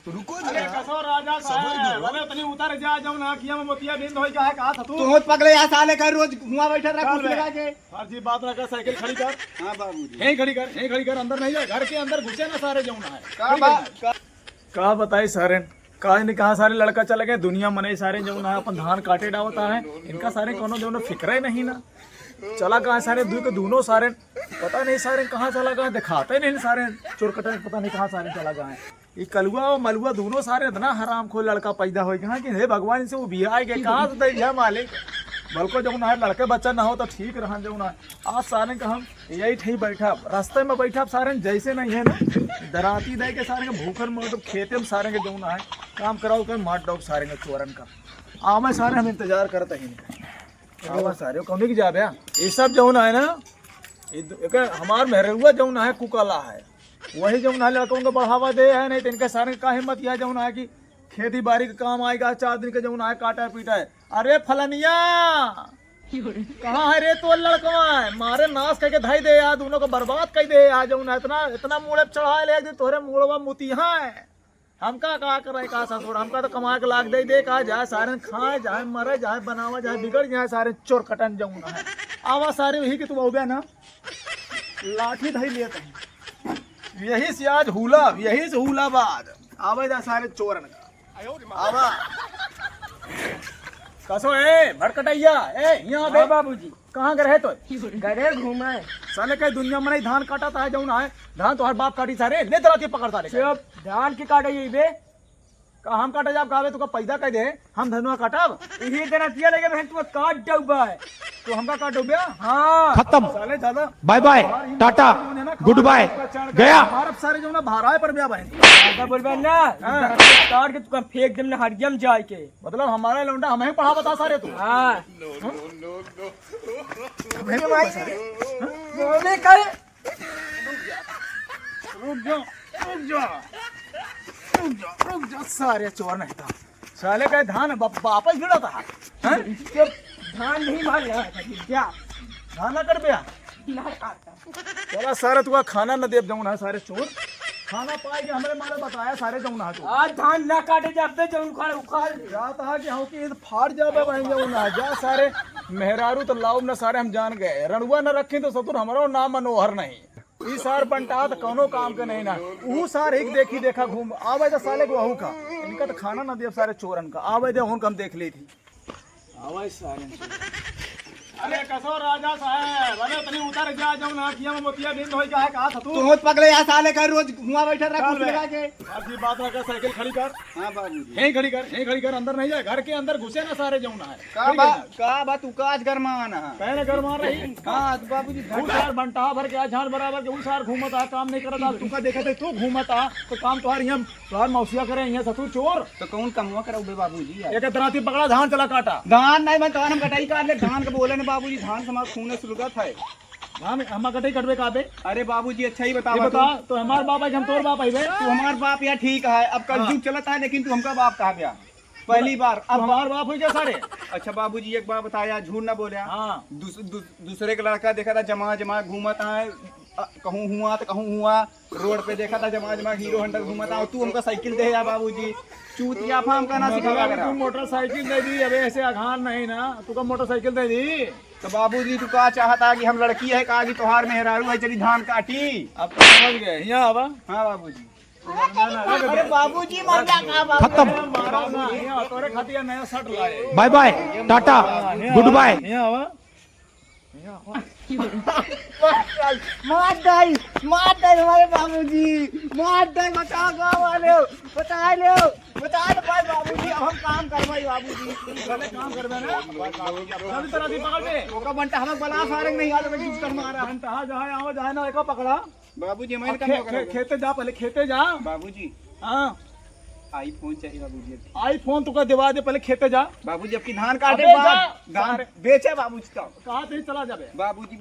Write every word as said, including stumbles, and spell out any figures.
रुको अरे जरा। कसो राजा सबर साहब, करो। अरे तनी उतर जा, जौन आँखिया में मोतिया बिंद होई का है, कहा था तू? तू होत पगले, यहाँ साले का रोज हुआ बैठा रहा, चल कुछ बे। लगा के। फर्जी बात ना कर, साइकिल खड़ी कर। हाँ बाबूजी। यहीं खड़ी कर, यहीं खड़ी कर, अंदर नहीं जाए, घर के अंदर घुसे ना सारे जौन है। का खड़ी बा-, कर। का का बताई सारे, का नहीं कहाँ सारे लड़का चले गए, दुनिया मने सारे जौन है अपन धान काटे डावत है, इनका सारे कोनो जौन फिक्र ही नहीं ना। चला कहाँ सारे, दू के दोनों सारे, पता नहीं सारे कहाँ चला गए, दिखाते नहीं सारे, चोर कटन पता नहीं कहाँ सारे चला गए। ई कलुआ और मलुआ दोनों सारे इतना हरामखोर लड़का पैदा होई कहाँ कि हे भगवान, इनसे वो बियाह के कहाँ से दे दिया मालिक। बल्को जौन है लड़के बच्चा ना हो तो ठीक रहन जौन है। आज सारे का हम यही ठही बैठा, रास्ते में बैठा, सारे जैसे नहीं है ना, दराती दे के सारे के भूखन मार दो, खेते में सारे के जौन है काम कराओ कर मार दो सारे के चोरन का। आवे सारे हम इंतजार करते हैं इनका। आवा सारे, कौन की जाबे? ये सब जौन है ना, ये द-, एक हमार मेहरुआ जौन है, कुकाला है, वही जौन है, लड़कों को बढ़ावा दे है, नहीं तो इनके सारे का हिम्मत यह जौन है कि खेती बाड़ी के काम आएगा, चार दिन के जौन है, काटा पीटा है। अरे फलनिया, कहाँ है रे तोर लड़कवा? मारे नाश करके धई दे यार, दोनों को बर्बाद कर दे यार, जौन है, इतना, इतना मूड़े पे चढ़ा ले, एक दिन तोहरे मूड़वा मुतिहा है। हमका का करे का ससुर, हमका तो कमा के लाग दे दे, का जाए सारन खाए, जाए मरे, जाए बनावा, जाए बिगड़ जाए, सारे चोर कटन जौन है। आवा सारे वही के तू बहुबे ना, लाठी धई लेत है। यही से आज हुला, यही से हुला बाद। आवे जा सारे चोरन का। आवा। कसो ए, भड़कटैया, ए, यहाँ बे। हाँ बाबूजी। कहाँ गए रहे तो? गए घूमे। साले कई दुनिया में नहीं धान काटा था, जौन है, धान तो हर बाप काटी सारे, ले दराती पकड़ साले के। चुप, धान के काटे ये बे? का हम काटे जाब, का बे, तू का पैदा कर दे, हम धनुआ काटब? यही दरातिया लगे बहन, तू काट डूबा है। तो हमका काट डूबे? हाँ। खत्म। साले ज्यादा बाय बाय, बाहर ही टाटा, निकल, जो है ना, गुड बाय, खाना चढ़ गया। हमारा सारे जो ना भाराए पर ब्याह बहन। ज्यादा बोलबे ना, हाँ। काट के तू का फेंक देम ना हरियम जाए के। मतलब हमारा लौंडा हमें पढ़ा बता सारे तू। हाँ। बोले करे। रुक जा, रुक जा, रुक जा, रुक जा, सारे चोर नहीं था। साले का धान बा-, वापस भिड़ा था। हैं? जब धान नहीं मार रहा था, क्या? धान ना कर बे? ना खाता। चला सारे, तू खाना न देब जौन है, सारे चोर। खाना पाए के हमरे मारे बताया, सारे जौन है तू। आज धान ना काटे जाबे, जौन उखाड़, उखाड़ ले। जात है कि हम कि फाड़ जाबे, बहन जौन है। जा सारे, मेहरारू तो लाउब न सारे, हम जान गए। रणुआ न रखी तो ससुर हमरो नाम मनोहर नहीं। ई सार बंटा तो कौनो काम के नहीं ना। ऊ सार एक देखी देखा घूम आवे तो साले को वहू का। इनका तो खाना ना देब सारे चोरन का। आवे दे, उनका हम देख लेती। आवाज सारे। अरे कसो राजा साहब, अरे तनी उतर जा, जौन आँखिया में मोतिया बिंद होई का है, कहा था तू? तू होत पगले, यहाँ साले का रोज हुआ बैठा रहा, चल कुछ बे। लगा के। फर्जी बात ना कर, साइकिल खड़ी कर। हाँ बाबूजी। यहीं खड़ी कर, यहीं खड़ी कर, अंदर नहीं जाए, घर के अंदर घुसे ना सारे जौन है। का खड़ी बा-, कर। का बा, तू का आज गरमान है? पहले गरमान रही। हाँ, तो बाबूजी तू घर सार बंटा भर के आज झान बराबर के ऊ सार घूमत आ, काम नहीं करत आ, तू का देखत है, तू घूमत आ, तो काम तोहार यहाँ तोहार मौसिया करे, यहाँ ससुर चोर। तो कौन कमवा करउबे बाबूजी यार? एक दराती पकड़ा, धान चला काटा। धान नहीं, मैं धान हम कटाई काट ले, धान के बोले ने बाबूजी, धान से हमार खून सुलगत है। धान हमार कटाई कटबे का बे? अरे बाबूजी, अच्छा ही बता ये बा तू। बता, तो हमार बाप है कि हम तोर बाप है बे? तू हमार बाप यार, ठीक है, अब कल हाँ। युग चलत है, लेकिन तू हमका बाप कहा बे? पहली बार, तू अब हमार बाप हो क्या सारे? अच्छा बाबूजी, एक बात बताया, झूठ ना बोले। हाँ। दूस-, दूस-, दूसरे के लड़का देखा था, जमा जमा घूमत है, अ, कहूँ हुआ तो कहूँ हुआ, रोड पे देखा था जमा जमा हीरो हंडा घूमत आओ, तू हमका साइकिल दे यार बाबूजी। चूतिया फा हमका ना सिखावा मतलब करा। तू मोटरसाइकिल दे दी, अबे ऐसे अघान नहीं ना, तू का मोटरसाइकिल दे दी। तो बाबूजी तू का चाहता कि हम लड़की है का कि तोहार मेहरारू है चली धान काटी? अब तो समझ गए, यहाँ आवा। हाँ बाबूजी। अरे बाबूजी मर जा का बाबू? खत्म। मारा ना, यहाँ तोरे खातिर नया शर्ट लाए। Bye bye, tata, goodbye. यहाँ आवा। मार डाई, मार डाई हमारे बाबूजी, मार डाई, बचाओ गाँव वाले, बचा ले, बचा ले भाई बाबूजी, अब हम काम करवाई बाबूजी। पहले काम करबे ना, जल्दी तरह से पकड़ बे। ओका बंटा हमें बला सारे नहीं आ तो मैं चुप कर मारा। बंटा जहाँ आओ जहाँ ना एको पकड़ा। बाबूजी मैं अब खे-, खे-, खेते जा, पहले खेते जा। बाबूजी। हाँ। iPhone चाहिए बाबूजी। iPhone तुका दिवा दे, पहले खेते जा। बाबूजी, अब की धान काटे अबे बाद जा, धान सारे। बेचे बाबूजी तो। कहाँ ते चला जाबे? बाबूजी,